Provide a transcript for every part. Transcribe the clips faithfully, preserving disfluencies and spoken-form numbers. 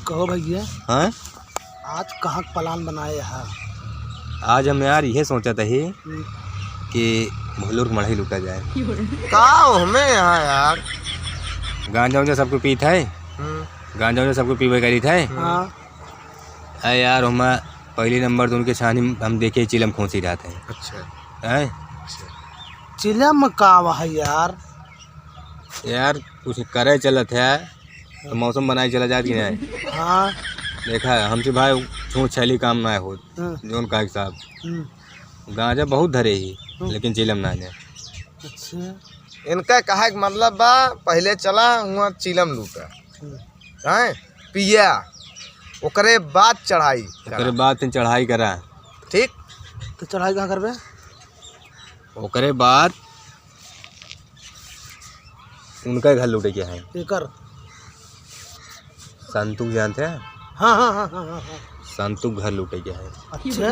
कहो भैया। हाँ? आज कहाँ क plan बनाए हा? आज हम यार इहे सोचत ही हम्म। कि भोलुर क मड़ई लूटा जाए। का ओहमे यहाँ यार? गांजा उंजा सबको पीत है। हम्म। गांजा उंजा सबको पीबे करीत है। हाँ। अरे यार, ओहमा पहली नंबर तो उनके छानी हम देखे चिलम खोंसी रहत है। अच्छा। हैं? अच्छा। चिलम का है यार? यार, कुछ करे चलत है, तो मौसम बनाए चला जात कि नहीं? हाँ। देखा, हमसे भाई छूट छैली काम ना होत, हाँ। जौन कहा कि साहब, हम्म। गांजा बहुत धरे ही, हम्म। लेकिन चिलम ना दे। अच्छा। इनका कहे के मतलब बा, पहले चला हुआ चिलम लूटा, हम्म। हैं? पिया, ओकरे बाद चढ़ाई करा। ओकरे बाद फिर चढ़ाई करा। ठीक? तो चढ़ाई कहाँ करबे? ओकरे बाद उनका घर लूटे के है। एकर? संतू जानते हैं? हाँ, हाँ, हाँ, हाँ, हाँ, हाँ। संतू घर लूटे के है। अच्छा।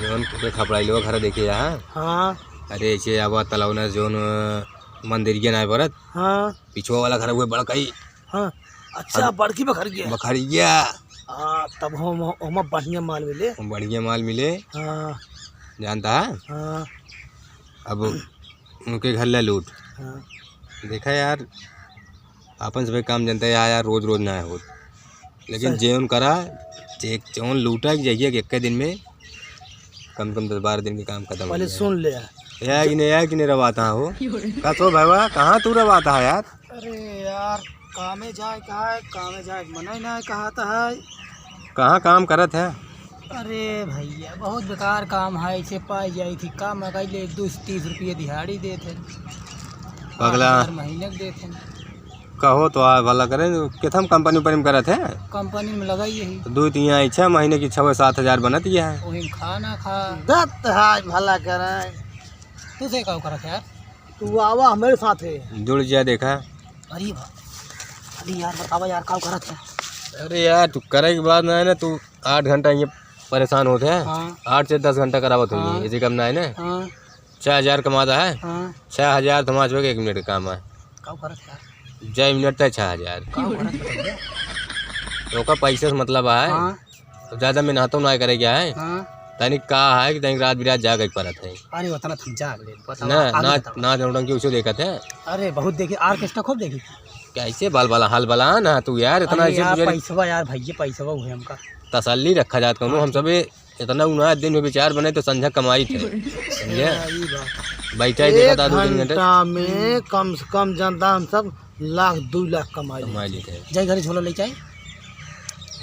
जौन के खपड़ाई लोग घर देखे यहाँ। हाँ। अरे, ऐसे आवा तलौना जौन, अ, मंदिरिया ना परत। हाँ। पिछुआ वाला घर हुए बड़काई। हाँ। अच्छा, अब बड़की बखरिया। बखरिया। हाँ, तब हम, हम बढ़िया माल मिले। बढ़िया माल मिले। हाँ। जानता है? हाँ। अब उनके घर ले लूट। हाँ। देखा यार, आपन सबै काम जनता है यार, रोज रोज ना होत। लेकिन सही। जेवन करा, जे-, जेवन लूटा कि जाइए कि एक्के दिन में कम से कम दस बारह दिन के काम खतम हो पहले जाए। सुन ले। या कि नहीं, या कि नहीं रवाता हो? का तो भाईवा, कहाँ तू रवाता है यार? अरे यार, कामे जाए का है, कामे जाए के मना ही ना कहता है। कहाँ काम करत है? अरे भैया, बहुत बेकार काम है, ऐसे पाई जाई थी, काम लगाई ले, दो सौ तीस रुपये दिहाड़ी देत है। पगला। पाँच हजार महीने के देत है। कहो तो आ भला करे, किथम कंपनी उपनी में करत है? कंपनी में लगाई यही। तो दो तीन आई, छह महीने की छह सात हजार बनत ही है। वही में खा ना खा। दत्त हाय भला करे। तू से का करत है यार? तू आवा हमरे साथे। जुड़ जा देखा। अरे बा-, अरे यार, बतावा यार, का करत है? अरे यार, तू करे के बाद ना है ना, तू आठ घंटा ये परेशान होत है। हाँ। आठ से दस घंटा करावत होई, हाँ। इसे कम ना है ना। हाँ। छह हजार कमाता है। हाँ। छह हजार तो माच एक मिनट का काम है। का करत है यार? जय मिनट तय छह हजार। का करत है? तो ओकर पैसे से मतलब है। हाँ। अब ज्यादा मेहनतो ना करे क्या है? हाँ। तनिक का है कि तनिक रात बिरात जागे के परत है। अरे, उतना थक जाग ले, बताओ, ना, आगे ना, बताओ। ना, नौटंकी उसे देखत है। अरे, बहुत देखी, orchestra खूब देखी। कैसे बाल बाला, हाल बाला ना तू यार, इतना अरे ऐसे यार, गुजर पैसवा यार, भैया, पैसवा हुए हमका। तसल्ली रखा जात कौनो, हाँ, हम ठीक। सबे इतना उनास दिन में विचार बने तो संझा कमाई थे, समझे? हाँ, ई बात। बैठा ही एक देखा था दो तीन घंटे। घंटा में कम से कम जनता हम सब लाख, दो लाख कमाई कमाई लेते। लेते हैं। जाई घरे झोला लेके आई।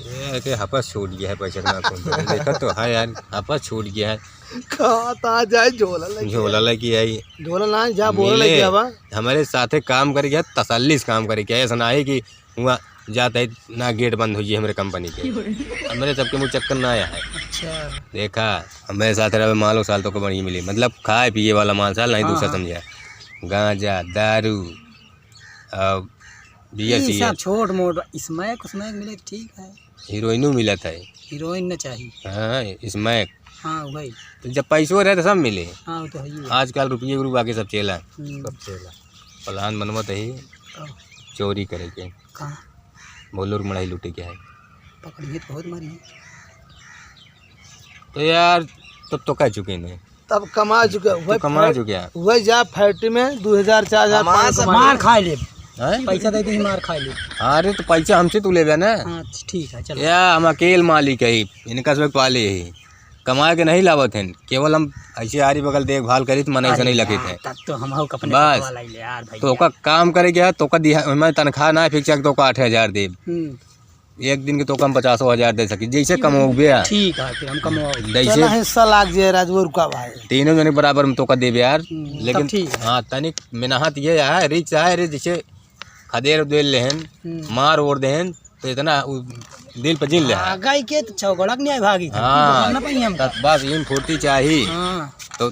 ये के हपस छूट गया है पैसा ना कौन सा। देखा तो है यार, हपस छूट गया है। कहाँ था जाए झोला लेके झोला आई। लेके आई। झोला ना जा, बोरा मिले। लेके आवा। हमारे साथे काम करे गया, तसल्ली से काम करे गया। ऐसा ना है कि हुआ जाता है ना गेट बंद हो जी हमारे कंपनी के। हमारे सबके मुँह चक्कर ना आया है। अच्छा। देखा, हमारे साथ रहे मालो साल तो को बढ़िया मिली। मतलब खाए पिए वाला माल साल नहीं हाँ, दूसरा हाँ। समझा। गांजा, दारू, अब बियर ई सब सियर। छोट मोट, स्मैक स्मैक मिले तो ठीक है। हीरोइनो मिलत है। हीरोइन न चाही। हाँ, स्मैक। हाँ, वही। तो जब पैसो रहे तो सब मिले। हाँ, वो तो है ही है। आजकल रुपये गुरु बाकी सब चेला। हम्म। सब चेला। प्लान बनवत है तो? चोरी करे के। कहाँ? बोलोर मड़ाई लूटे के है। पकड़िए तो बहुत मारी है। तो यार, तब तो कह चुके नहीं। तब कमा चुके, तो वही कमा फै-, चुके हैं। वही जा फैक्ट्री में दो हजार, चार हजार, कमा पाँच सौ सब कमा मार ले। खाए ले। हैं? पैसा दे दे, मार खाए ले। अरे, तो पैसा हमसे तू लेबे ना। हाँ, ठीक है, चलो। या हम अकेल मालिक है, इनका सब पाले है। कमाए के नहीं लावत हैं, केवल हम ऐसे आरी बगल देखभाल करी तो मनई से अरे नहीं लगे यार, थे। तब तो हम हो अपने बस। वाला ही ले यार भैया। तो का काम करे गया, तो का दिहा-, मैं तनख्वाह ना fix है, तो का आठ हजार देब। हम्म। एक दिन के तो कम पचासो हजार दे सकी, जैसे कमौबे है। ठीक है, फिर हम कमौबे। जैसे चला हिस्सा लाग जाए राजगुरु का भाई। तीनों जने बराबर में तो का देबे यार। हम्म, लेकिन तब ठीक है। हाँ, तनिक मेहनत ये है, रिस्क है, रे जैसे खदेर उदेर लेहन, हम्म। मार ओर देहन, तो इतना उ दिल पर जिन ले। भागाई के तो चौगड़क नहीं आए भागी। हाँ, ना पाई हम। तब बस इन फुर्ती चाही। हाँ। तो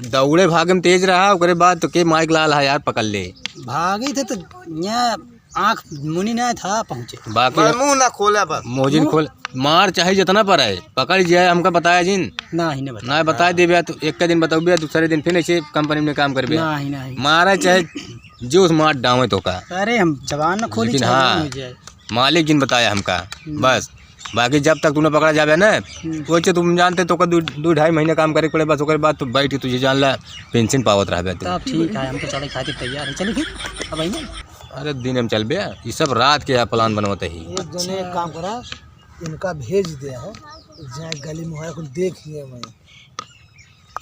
दौड़े भागे में तेज रहा, ओकरे बाद तो के माइक लाल है यार, पकड़ ले। भागी थे तो यहाँ आँख मुनी ना था पहुँचे। बाकी मैं मुंह ना खोला बस। मोजिन मुंह खोल, मार चाहे जितना पर है, पकड़ जाए, हमका बताया जिन। ना ही ना बताया। ना बताया देबे, तो एक दिन बताओ बे, दूसरे दिन फिर ऐसे कंपनी में काम करबे। ना ही, ना ही। मारा चाहे जोश मार डावे तो का। अरे हम जबान ना खोली, लेकिन चाहे हाँ, हो जाए। मालिक जिन बताया हमका, हम्म। बस। बाकी जब तक तू न पकड़ा जाबे ना, हम्म। वो तो तुम जानते, तोका दू, दू ढाई महीने काम करे के पड़े, बस ओकरे बाद तू बैठ के तुझे जान ला, पेंशन पावत रहबे तू। तब ठीक है, हम तो चले खातिर तैयार है। चली फिर, अब आई ना। अरे दिन में चलबे, ये सब रात के यहाँ plan बनवत ही। एक जने एक काम करा, इनका भेज दे हो, जाए गली में है, कुल देख लिए मैं।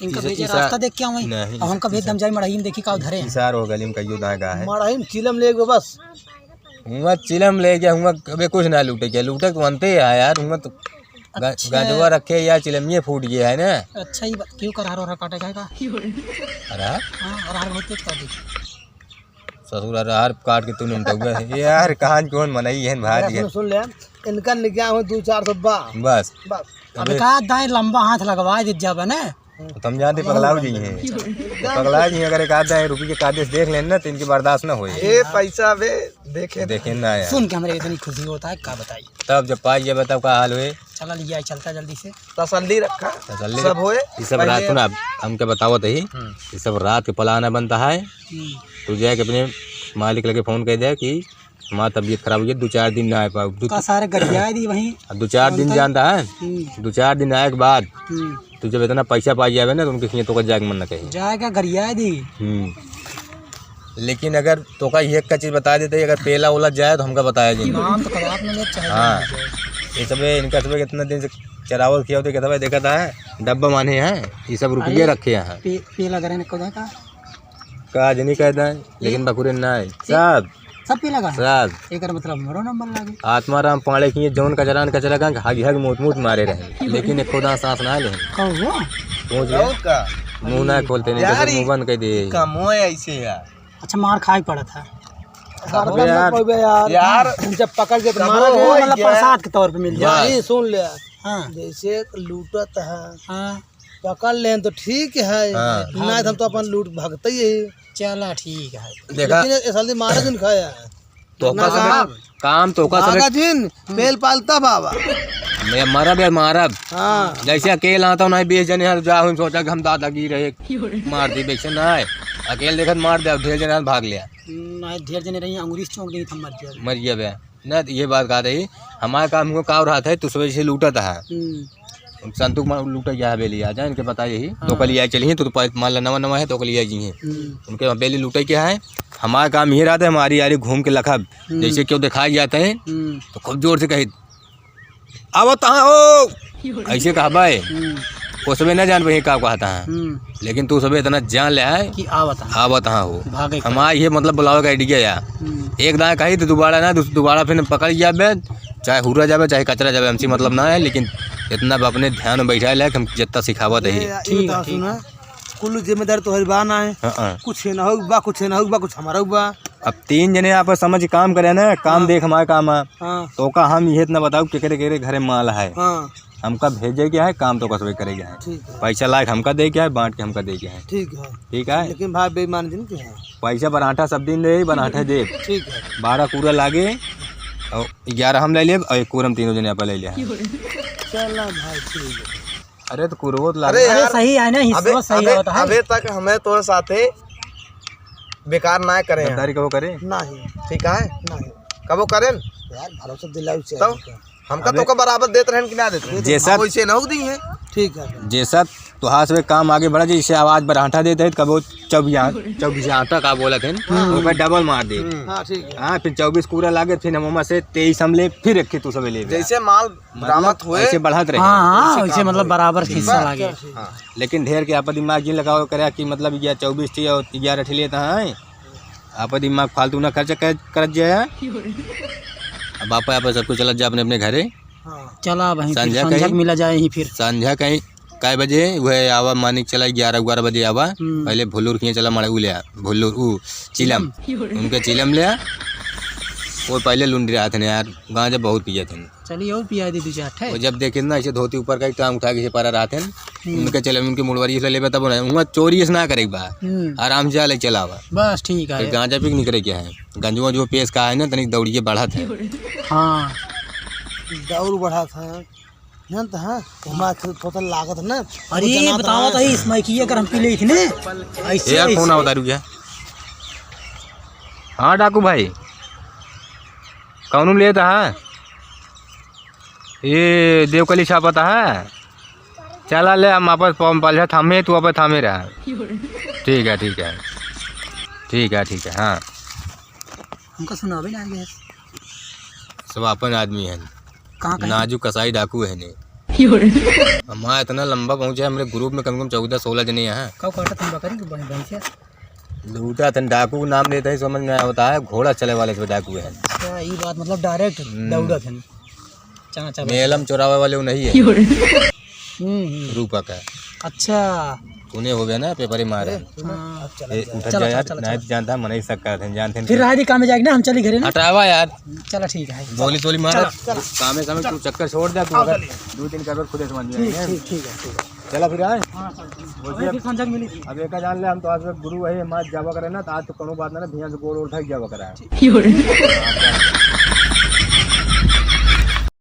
इनका इसा-, भेजे इसा-, रास्ता देख के आवे। नहीं, अब हमका भेज इसा-, दम जाई मड़ही में देखी का धरे हैं। इसार हो गली में कहियो दाएं का है। मड़ही में चिलम ले गो बस। हुआ चिलम ले गया, हुआ अबे कुछ ना लूटे क्या, लूटे तो बनते है यार, हुआ तो ग-, अच्छा। गंजवा रखे या चिलमिये फूट गया है ना। अच्छा, ये बात क्यों कर हर काटे का? अरे? हाँ, अरहर बहुत तेज कर दी। ससुर अरहर काट के तू निमटौबे। ये यार, कहाँ कौन मनई है, भाई अरे, है। सुन, सुन ले, इनका निकाह हो दो चार सौ बा। बस। बस। अब अबे का दाएं लंबा हाथ लगवा दे जब, है ना? तो हम जानते पगलाव जी हैं। पगलाव जी हैं, अगर एक आध दाएं रुपये के कायदे से देख लेन ना, तो इनकी बर्दाश्त ना होए। ए, पैसा बे, देखे देखे ना यार। सुन के हमरे इतनी खुशी होता है, का बताई। तब जब पाई जाबे, तब का हाल होए? चला लिया, चलता जल्दी से। तसल्ली रखा। तसल्ली सब रख-, होए। ये सब पहले रात सुना, हमके बतावत ही। हम्म। ये सब रात के plan बनता है। हम्म। तू जाके अपने मालिक लगे phone कर दे कि हमार तबीयत खराब हुई है, दो चार दिन ना आ पाओ। दो का सारे गरियाए दी वहीं। अब दो चार दिन जानता है? हम्म। दो चार दिन आए के बाद हम्म। तू जब इतना पैसा पा जाबे ना, तो उनके खिए तोका जाके मन न कहे। जाएगा गरियाए दी। हम्म। लेकिन अगर तोका एक का चीज बता देते, अगर पेला ओला जाए तो हमका बताया जी। नाम तो कबाब में ले चाहे हाँ। जाए। ये सब इनका सब इतना दिन से चरावल किया होते, कहता भाई देखा था, डब्बा माने हैं, ये सब रुपये अरे, रखे हैं। पे-, पेला करे ने को देखा? का जनी कहता है, लेकिन बकुरे ना है। सब। सब पी लगा है? सब। एकर मतलब हमरो नंबर लागे। आत्माराम पांड़े की जौन कचरा न कचरा का हग हग मूत मूत मारे रहे, लेकिन एको दांत सांस ना ले। कहो। पहुंच गए। और का? मुंह ना खोलते नहीं यार, तो मुंह बंद कर दिए। कमो है ऐसे यार। अच्छा, मार खाई पड़त है। अबे यार। यार। जब पकड़ के तो कमो मारा गया, हो मतलब गया। प्रसाद के तौर पे मिल जाए। बस। ये सुन ले। हाँ। जैसे लूटत है। हाँ। पकड़ लेन तो ठीक है, हाँ। ना तो हम तो अपन लूट भागते ही है। चला ठीक है। देखा। लेकिन ये साल मारा दिन खाया है। तोका ना सबे साहब। काम तोका सबे बाबा जिन, पेल पालता बाबा। मैं मरब या मारब। हाँ। जैसे अकेल आता नहीं, बीस जने हैं, जा हम सोचा कि हम दादागिरी रहे, मार दी, वैसे ना है। अकेल देखत मार दे, ढेर जने हैं, भाग लिया। नहीं, ढेर जने रही, अंगुरी से चौंक दी, हम मर गया। मर गया बे। ना, तो ये बात कहा रही, हमारा काम हुआ, काव रहा था, तो सुबह से लूटा था। हम्म। संतू के मार लूटा गया हवेली, आ जाए, इनके बताए यही। हाँ। तो कल ये चलिए, तो, तो पा-, मान ला नवा नवा है, तो कल ये जी हैं। हम्म। उनके हवेली लूटे क्या है, हमारा काम ये रहा था, हमारी यारी घूम के लखब, हम्म। जैसे क्यों दिखाई जाते हैं, हम्म। तो खूब जोर से कही, "आवत हाँ हो।" ऐसे कहबा है। हम्म। वो सबे ना जान पाए का कहता है। हम्म। लेकिन तू सबे इतना जान ले है कि आवत हाँ। आवत हाँ हो। भागे के हमारा ये मतलब बुलावे का idea या। हम्म। एक दाएं कही तो दोबारा ना, दो-, दोबारा फिर पकड़ जाबे, चाहे हुरा जाबे, चाहे कचरा जाबे, हमसे मतलब ना है, लेकिन इतना अब अपने ध्यान में बैठा ले कि हम जितना सिखावत है। ये, ये ठीक है, बताओ, ठीक सुना, है। कुल जिम्मेदारी तोहरी बा ना है। हाँ, हाँ। कुछ है ना हो बा, कुछ है ना हो बा, कुछ हमारा हो बा। अब तीन जने आपस समझ के काम करे ना, काम हाँ। देख हमारा काम है। हाँ। तो का हम ये इतना बताओ केकरे केकरे घरे माल है। हाँ। हमका भेजे के है, काम तो कसबे करे के है। ठीक है। पैसा लायक हमका दे के है, बांट के हमका दे के है। ठीक है। ठीक है। लेकिन भाई बेईमान जिन के है। पैसा बराठा सब दिन दे, बराठा दे। ठीक है। बारह कूड़ा लागे और ग्यारह हम ले लेब और एक कूड़ा हम तीनों जने आपा ले ले हैं। चला भाई ठीक है। अरे तो कुरवो तो अरे लागे। अरे यार, सही है ना, हिस्सा अबे, सही अबे, होता है। अबे तक हमें तोरे साथे बेकार ना करे हैं। गद्दारी कबो करे? नहीं। ठीक है? नहीं। कबो करे न? यार, भरोसा दिलावे चाहिए तो हमका। हमका अबे तो का बराबर देत रहन कि ना देत रहन? जैसा हम वैसे ना हो दी हैं। ठीक है। जैसा तोहार से काम आगे बढ़ा, जैसे आवाज बढ़ाठा देते हैं, कबो चौबीस आ-, चौबीस आटा का बोलत हैं, हाँ। ओकर double मार दे। हम्म। हाँ, ठीक है। हाँ, फिर चौबीस कूड़ा लागे, फिर हम ओमा से तेईस हम ले, फिर एक तू सबे ले। जैसे माल मतलब, बरामद होए। ऐसे बढ़त रहे। हाँ, हाँ, ऐसे वैसे काम मतलब होए। बराबर हिस्सा लागे। हाँ। लेकिन ढेर के आपा दिमाग जिन लगाओ करे कि मतलब या चौबीस ठी और ग्यारह ठी लेता है। आपा दिमाग फालतू ना खर्च कर, करत जाए। अब आपा, आपा सब कुछ चलत जा अपने, अपने घरे। हाँ। चला भाई, फिर संझा संझा कहीं, के मिला जाए ही फिर। संझा कहीं कै बजे वह आवा, मानिक चला ग्यारह, ग्यारह बजे आवा। हम्म। पहले भुल्लूर खिए चला मड़ऊ ले आ, भुल्लूर ऊ चिलम। चिलम। उनके चिलम ले आ। वो पहले लुंडी रहा थे ना यार, गांजा बहुत पिए थे। चलिए और पिया दी दो चार ठे। वो जब देखे ना ऐसे धोती ऊपर का टांग उठा के ऐसे परा रहा थे। हम्म। उनके चले, उनके मुड़वरी से लेबे तब ना, उहाँ चोरी से ना करे बा। हम्म। आराम से ले चलावा। बस ठीक है। गांजा पी के निकरे क्या है? गंजवा जो पेश का है ना, तनिक दौड़िए बढ़त है। हाँ। दौड़ बढ़त है। जानत है, हमार थोड़ा लागत है ना, अरे, वो जनात बतावत है। है, इसमें कि अगर हम पी ले इतने, ऐसे, यार, ऐसे। फोन आवता, रुक जा। हाँ, डाकू भाई। कौनो लेत है? ये देवकली छापत है? चला ले, हम आपस पा-, पालछा थामे, तू आपस थामे रहा। ठीक है, ठीक है। ठीक है, ठीक है, हाँ। हमका सुनावे ना आगे। सब आपन आदमी हैं। कहाँ का है? नाजू कसाई डाकू है ने। हमारा इतना लंबा पहुँचा है, हमरे group में कम से कम चौदह सोलह जने हैं। कब काटा तुम बकरी के बहन, बहन से? लूटा तन डाकू का नाम लेते ही समझ में आवता है, घोड़ा चले वाले से डाकू है। अच्छा, ये बात मतलब direct हम्म। दौड़त हैं। चना चावल। मेलम चोरावे वाले वो नहीं है। हम्म, हम्म। रूपा का। अच्छा। तूने हो गया ना, paper ही मारे। हाँ। ए, उठा चला, जा चला, यार, चला, नहीं चला। तो जानता है, मने ही शक करते हैं, जानते हैं। फिर राय दी काम में जाएगी ना, हम चली घरे ना। हटावा यार। चला ठीक है। गोली तोली मारा। चला, चला। कामे, कामे चला। तू चक्कर छोड़ दे, तू आओ, अगर चलिए। दो दिन करबे खुदे समझ में ठीक, आएंगे। ठीक, ठीक है, ठीक है। चला फिर आए। हाँ, चल, चल। बोलिए। अबे फिर संजय मिली थी। अब एक जान ले, हम तो आज गुरु वही, हम आज जावा करे ना, तो आज तो कोनो बात ना, ना, भियान से गोड़ उठा के जावा करा। ठीक।